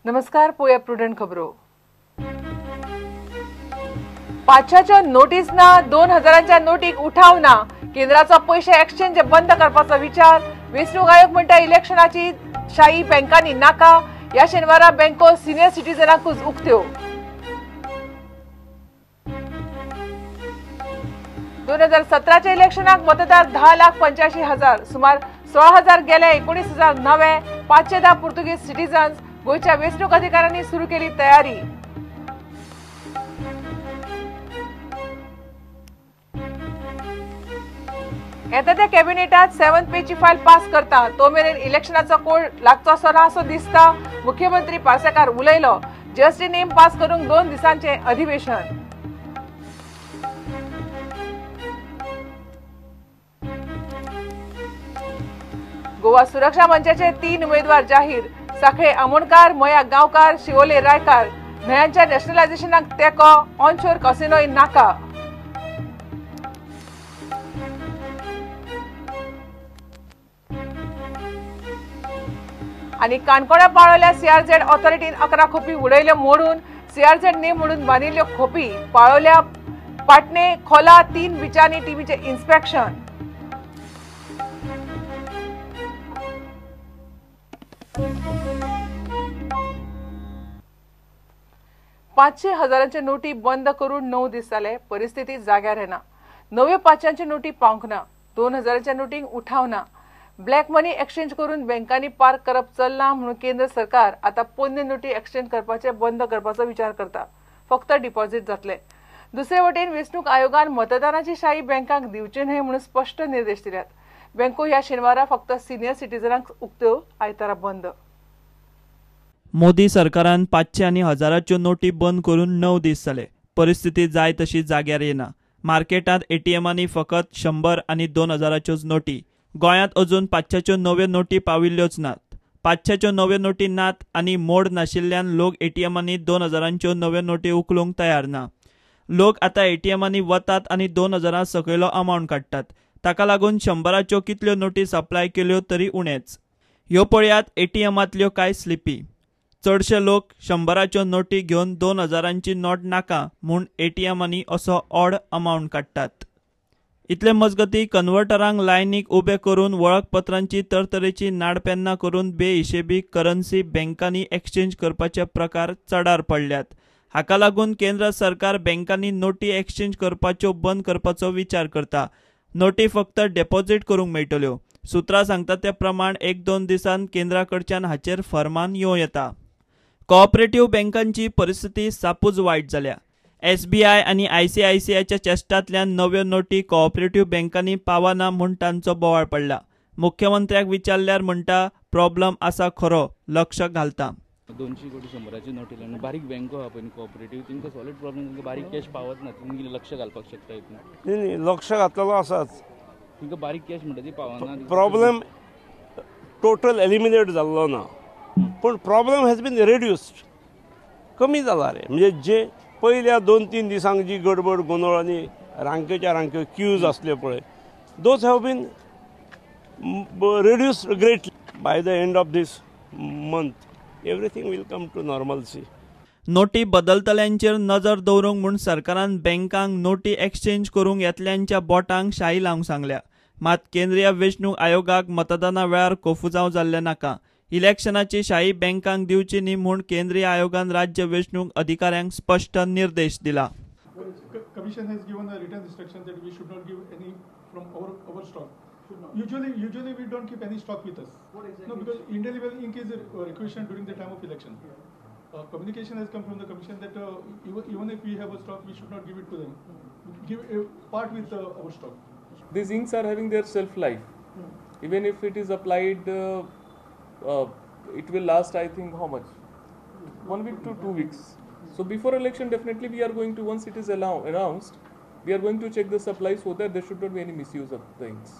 नमस्कार, पोया प्रुडंट खबरो. पाचशाच्यो नोटीस ना, 2000च्या नोटीक उठाव ना. केंद्राचो पयशे एक्सचेंज बंद करपाचो विचार. वेंचणूक आयोग म्हणटा इलेक्शनाची शाही बँकांनी नाका. ह्या शेनवारा बँको सिनियर सिटीजनांकूच उक्त्यो. 2017च्या इलेक्शनाक मतदार 10,85,000, सुमार 16,000 गेले, 19,000 नवे, 510 पुर्तुगीज सिटीजन्स. गोंयच्या वेंचणूक अधिकाऱ्यांनी सुरू केली तयारी. येता त्या कॅबिनेटात 7 पेची फायल पास करता तो मेरेन इलेक्शनाचो कोड लागचो असो ना असो दिसता. मुख्यमंत्री पार्सेकार उलयलो. जीएसटी नेम पास करूंक 2 दिसांचें अधिवेशन. गोवा सुरक्षा मंचाचे 3 उमेदवार जाहीर. साखळे आमोणकार, मया गांवकार, शिवोले रायकार. न्हंयांच्या नॅशनलायझेशनाक तेंको, ऑनशोर कसिनोय नाका. आनी काणकोणा पाळोल्या सीआरझेड ऑथॉरिटीन 11 खोपी उडयल्यो मोडून. सीआरझेड नेम म्हणून बांदिल्ल्यो खोपी पाळोल्या, पाटणे, खोला 3 बिचांनी टिमीचें इन्स्पेक्शन. पांचशे हजारांचे नोटी बंद करून 9 दीस जाले. परिस्थिती जाग्यार येना. नव्यो 500च्यो नोटी पावंक ना. 2000च्या नोटींक उठाव ना. ब्लॅक मनी एक्सचेंज करून बँकांनी पार्क करप चल्लां म्हणून केंद्र सरकार आतां पोन्न्यो नोटी एक्सचेंज करपाचे बंद करपाचो विचार करता. फक्त डिपॉझिट जातले. दुसरे वटेन वेंचणूक आयोगान मतदानाची शाही बँकांक दिवचे न्हय म्हणून स्पश्ट निर्देश दिल्यात. बँको ह्या शेनवारा फक्त सिनियर सिटीजनांक उक्त्यो, आयतारा बंद. मोदी सरकारान 500 आनी 1000च्यो नोटी बंद करून 9 दीस जाले. परिस्थिती जाय तशी जाग्यार येना. मार्केटांत एटीएमांनी फकत 100 आनी 2000च्योच नोटी. गोंयांत अजून 500च्यो नव्यो नोटी पाविल्ल्योच नात. 500च्यो नव्यो नोटी नात आनी मोड नाशिल्ल्यान लोक एटीएमांनी 2000च्यो नव्यो नोटी उखलूंक तयार ना. लोक आतां एटीएमांनी वतात आनी 2000 सकयलो अमावंट काडटात. ताका लागून 100च्यो कितल्यो नोटी सप्लाय केल्यो तरी उणेच. ह्यो पळयात एटीएमांतल्यो कांय स्लिपी. चडशे लोक 100च्यो नोटी घेवन 2000ची नोट नाका म्हूण एटीएमांनी असो ऑड अमावंट काडटात. इतले मजगती कन्वर्टरांक लायनीक उबे करून वळखपत्रांची तरतरेची नाडपेन्नां करून बेहिशेबी करन्सी बँकांनी एक्सचेंज करपाचे प्रकार चडार पडल्यात. हाका लागून केंद्र सरकार बँकांनी नोटी एक्सचेंज करपाच्यो बंद करपाचो विचार करता. नोटी फक्त डेपॉझिट करूंक मेळटल्यो. सुत्रां सांगता ते प्रमाण 1-2 दिसांत केंद्रा कडच्यान हाचेर फरमान येवं येता. कोऑपरेटिव्ह बँकांची परिस्थिती सापूच वायट जाल्या. एसबीआय आनी आयसीआयसीआयच्या चेस्टांतल्यान नव्यो नोटी कोऑपरेटिव्ह बँकांनी पावना म्हूण तांचो बोवाळ पडला. मुख्यमंत्र्याक विचारल्यार म्हणटा प्रॉब्लम आसा खरो, लक्ष घालता. 200 कोटी 100ची नोट येयल्या बारीक बँको आहा पळय कोऑपरेटिव्ह, तांकां सॉलिड प्रॉब्लम, तांकां बारीक कॅश पावत ना. तुमी कितें लक्ष घालपाक शकता हितून? न्ही, लक्ष घातलेलो आसाच. तांकां बारीक कॅश म्हणटा ती पावना. प्रॉब्लम टोटल एलिमिनेट जाल्लो ना, पूण प्रॉब्लम हॅज बीन रिड्युस्ड, कमी जाला रे. म्हणजे जे पयल्या 2-3 दिसांक जी गडबड गोंदळ आनी रांकेच्या रांक्यो क्यूज आसल्यो पळय, those have been reduced greatly. By the end of this month everything will come to normalcy. नोटी बदलतल्यांचेर नजर दवरूंक म्हूण सरकारान बँकांक नोटी एक्सचेंज करूंक येतल्यांच्या बोटांक शाही लावंक सांगल्या. मात केंद्रीय वेंचणूक आयोगाक मतदाना वेळार कोफुजांव जाल्लें नाका. इलेक्शनाची शाही बँकांक दिवची न्ही म्हूण केंद्रीय आयोगान राज्य वेंचणूक अधिकाऱ्यांक स्पश्ट निर्देश दिला. Commission has given a written instruction that we should not give any from our stock. Usually we don't keep any stock with us. Exactly? No, because indelible ink is a requisition during the time of election. Yeah. Communication has come from the commission that even if we have a stock, we should not give it to them. Give a part with our stock. These inks are having their shelf life. Even if it is applied, it will last, I think, how much? 1 week to 2 weeks. So before election, definitely we are going to, once it is announced, we are going to check the supply so that there should not be any misuse of the inks.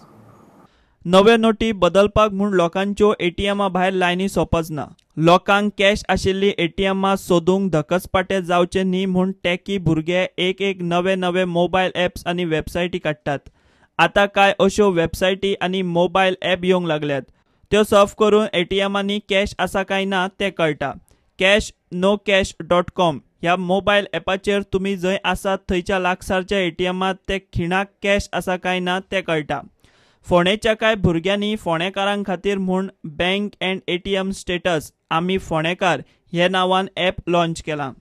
नव्यो नोटी बदलपाक म्हूण लोकांच्यो एटीएमा भायर लायनी सोंपच ना. लोकांक cash आशिल्ली एटीएमा सोदूंक धकसपाटे जावचे न्ही म्हूण टॅकी भुरगे एक एक नवे नवे मोबायल ॲप्स आनी वेबसायटी काडटात. आतां कांय अश्यो वेबसायटी आनी मोबायल ॲप येवंक लागल्यात. त्यो सर्फ करून एटीएमांनी कॅश आसा काय ना तें कळटा. Cash no cash dot com ह्या मोबायल ॲपाचेर तुमी जंय आसात थंयच्या लागसारच्या एटीएमांत ते खिणाक कॅश आसा काय ना तें कळटा. फोंडेच्या कांय भुरग्यांनी फोंडेकारां खातीर म्हूण बँक अँड एटीएम स्टेटस आमी फोंडेकार हे नांवान ॲप लॉन्च केलां.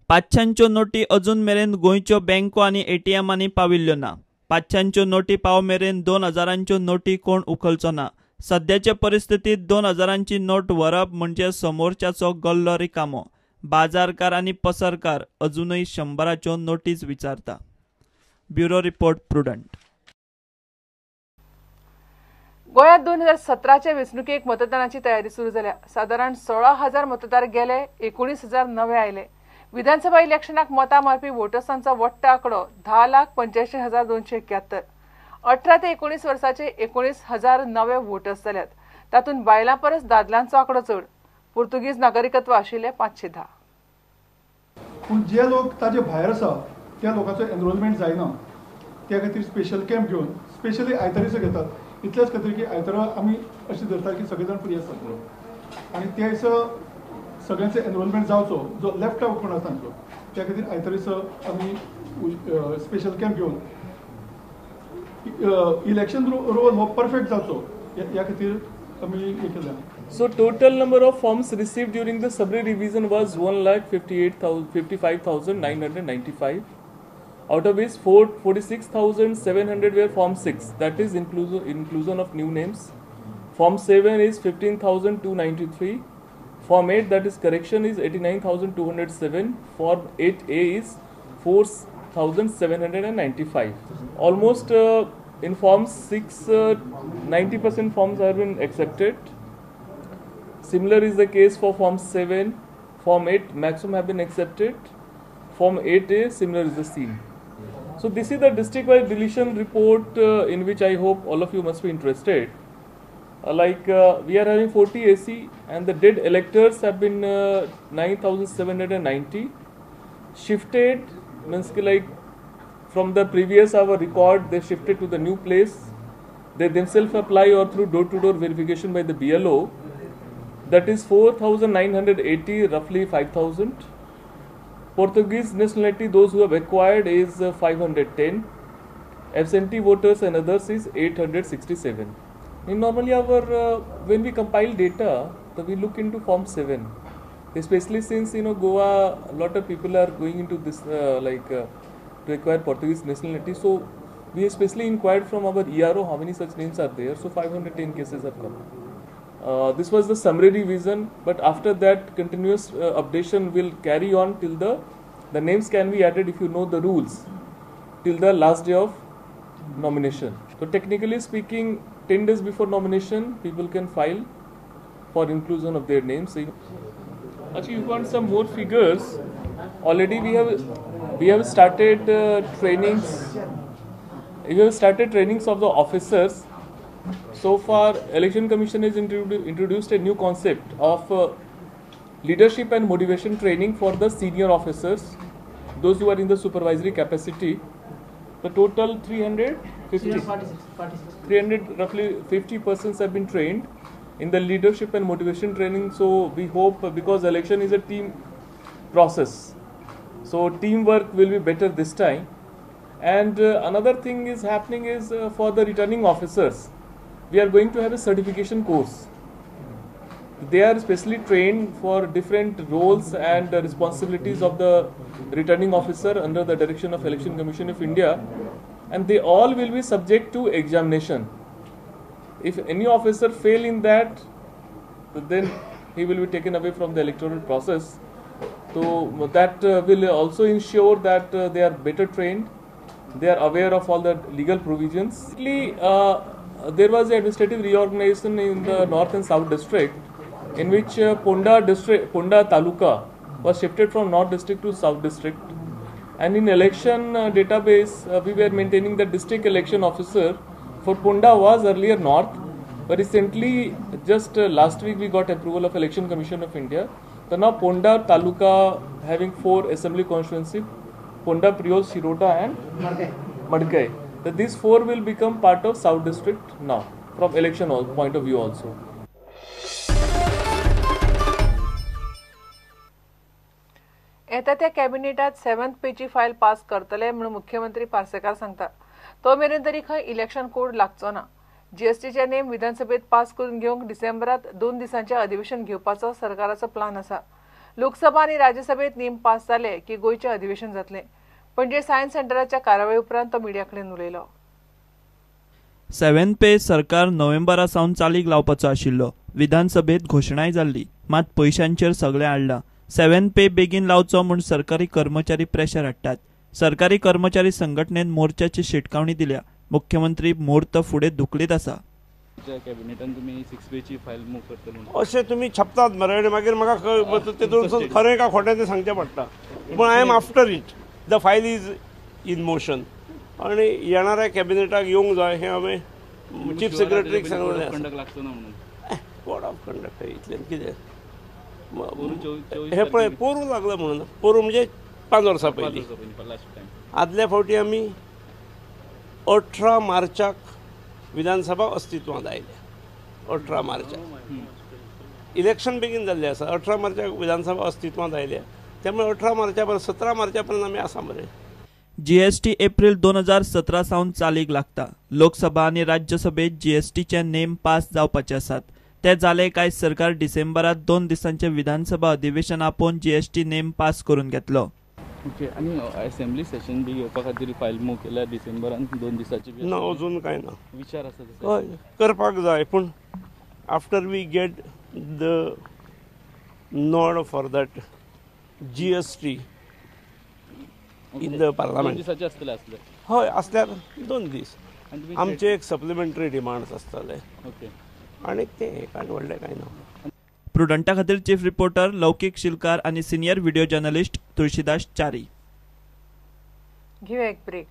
500च्यो नोटी अजून मेरेन गोंयच्यो बँको आनी एटीएमांनी पाविल्ल्यो ना. 500च्यो नोटी पाव मेरेन 2000च्यो नोटी कोण उखलचो ना. सद्याचे परिस्थितीत 2000ची नोट व्हरप म्हणजे समोरच्याचो गल्लो रिकामो. बाजारकार आनी पसरकार अजूनय 100च्यो नोटीज विचारता. Bureau report, Prudent. गोंयांत 2017चे वेंचणुकेक मतदानाची तयारी सुरू जाल्या. सादारण 16,000 मतदार गेले, 19,000 नवे आयले. विधानसभा इलेक्शनाक मतां मारपी वोटर्सांचो वट्ट आंकडो 10,85,271. 18 ते 19 वर्साचे 19,000 नवे वोटर्स जाल्यात. तातूंत बायलां परस दादल्यांचो आंकडो चड. पुर्तुगीज नागरिकत्व आशिल्ले 510. पूण जे लोक ताजे भायर आसा त्या लोकांचो एनरोलमेंट जायना, त्या खातीर स्पेशल कॅम्प घेवन स्पेशली आयतार दिसा घेतात. इतल्याच खातीर की आयतारा आमी अशें धरतात की सगळे जाण फ्री आसतात म्हणून, आनी त्या दिसा सगळ्यांचो एनरोलमेंट जावचो जो लेफ्ट आवट कोण आसा तांचो, त्या खातीर आयतार दिसा आमी स्पेशल कॅम्प घेवन इलेक्शन रोल हो परफेक्ट जावचो ह्या खातीर आमी हें केलें. So total number of forms received during the summary revision was 1,58,55,995. Out of which 46,700 were Form 6, that is inclusion of new names. Form 7 is 15,293. Form 8, that is correction, is 89,207. Form 8A is 4,795. Almost in Form 6, 90% forms have been accepted. Similar is the case for Form 7, Form 8 maximum have been accepted. Form 8A, similar is the scene. So this is the district-wide deletion report in which I hope all of you must be interested. We are having 40 AC and the dead electors have been 9,790. Shifted means like from the previous our record they shifted to the new place. They themselves apply or through door-to-door verification by the BLO. That is 4,980, roughly 5,000. Portuguese nationality, those who have acquired, is 510. Absentee voters and others is 867. In normally our when we compile data, so we look into Form 7, especially since you know Goa, a lot of people are going into this to acquire Portuguese nationality. So we especially inquired from our ERO how many such names are there. So 510 cases have come. This was the summary revision, but after that continuous updation will carry on till the names can be added if you know the rules till the last day of nomination. So technically speaking, 10 days before nomination people can file for inclusion of their names. Actually, you want some more figures. Already we have started trainings. We have started trainings of the officers. So far, Election Commission has introduced a new concept of leadership and motivation training for the senior officers, those who are in the supervisory capacity. The total 350, 300 roughly 50 persons have been trained in the leadership and motivation training. So we hope, because election is a team process, so teamwork will be better this time. And another thing is happening is for the returning officers, we are going to have a certification course. They are specially trained for different roles and responsibilities of the returning officer under the direction of Election Commission of India, and they all will be subject to examination. If any officer fail in that, then he will be taken away from the electoral process. So that will also ensure that they are better trained, they are aware of all the legal provisions. There was an administrative reorganization in the North and South District, in which Ponda district, Ponda Taluka was shifted from North District to South District. And in election database, we were maintaining the district election officer for Ponda was earlier North, but recently, just last week, we got approval of Election Commission of India. So now Ponda Taluka having 4 assembly constituency, Ponda, Priol, Shiroda and Madkai. So these 4 will become part of South District now, from election point of view also. येता त्या कॅबिनेटात 7th पेची file pass करतले म्हणून मुख्यमंत्री पार्सेकार सांगता. तो मेरेन तरी खंय इलेक्शन कोड लागचो ना. जीएसटीचे नेम विधानसभेत पास करून घेवंक डिसेंबरात 2 दिसांचे अधिवेशन घेवपाचो सरकाराचो प्लान आसा. लोकसभा आनी राज्यसभेत नेम पास जाले की गोंयचें अधिवेशन जातलें. पणजे सायन्स सेंटराच्या कारवाये उपरांत तो मिडिया कडेन उलयलो. 7th पे सरकार नोव्हेंबरा सावन चालीक लावपाचो आशिल्लो. विधानसभेत घोशणाय जाल्ली, मात पयशांचेर सगळें आडलां. 7th पे बेगीन लावचो म्हूण सरकारी कर्मचारी प्रेशर हाडटात. सरकारी कर्मचारी संघटनेन मोर्चाची शिटकावणी दिल्या. मुख्यमंत्री मुहूर्त फुडें धुकलीत आसा. कॅबिनेटान तुमी 6 पेची फायल मूव करतले अशें तुमी छापतात मरे आनी मागीर म्हाका तेतून खरें काय खोटें तें सांगचें पडटा. पूण I am after it. The file is in motion आनी येणाऱ्या कॅबिनेटाक येवंक जाय हें हांवें चीफ सेक्रेटरीक सांगलें. कोड ऑफ कंडक्ट इतलें कितें हें पळय पोरूं लागलें म्हणून पोरूं म्हणजे 5 वर्सां पयलीं. आदल्या फावटी आमी 18 मार्चाक विधानसभा अस्तित्वांत आयल्या. 18 मार्चाक इलेक्शन बेगीन जाल्लें आसा. 18 मार्चाक विधानसभा अस्तित्वांत आयल्या, त्यामुळे 18 मार्चा पर्यंत 17 मार्चा पर्यंत आमी आसा मरे. जीएसटी एप्रिल 2017 सावन चालीक लागता. लोकसभा आनी राज्यसभेत जीएसटीचे नेम पास जावपाचे आसात. ते जाले काय सरकार डिसेंबरात 2 दिसांचे विधानसभा अधिवेशन आपोवन जीएसटी नेम पास करून घेतलो. ओके, आनी असेंब्ली सेशन बी घेवपा खातीर फायल मूव केल्या डिसेंबरान 2 दिसांची? ना, अजून कांय ना. विचार आसा हय करपाक जाय, पूण after we get the nod for that GST in the parliament. दिसाचे आसतले आसले? हय आसल्यार 2 दीस. आमचे एक सप्लिमेंटरी डिमांड्स आसतले. ओके, आनी ते एक आनी व्हडलें कांय ना. प्रुडंटा खातीर चीफ रिपोर्टर लौकीक शिलकार आनी senior video journalist Tulsidas Chari. घेवया एक ब्रेक.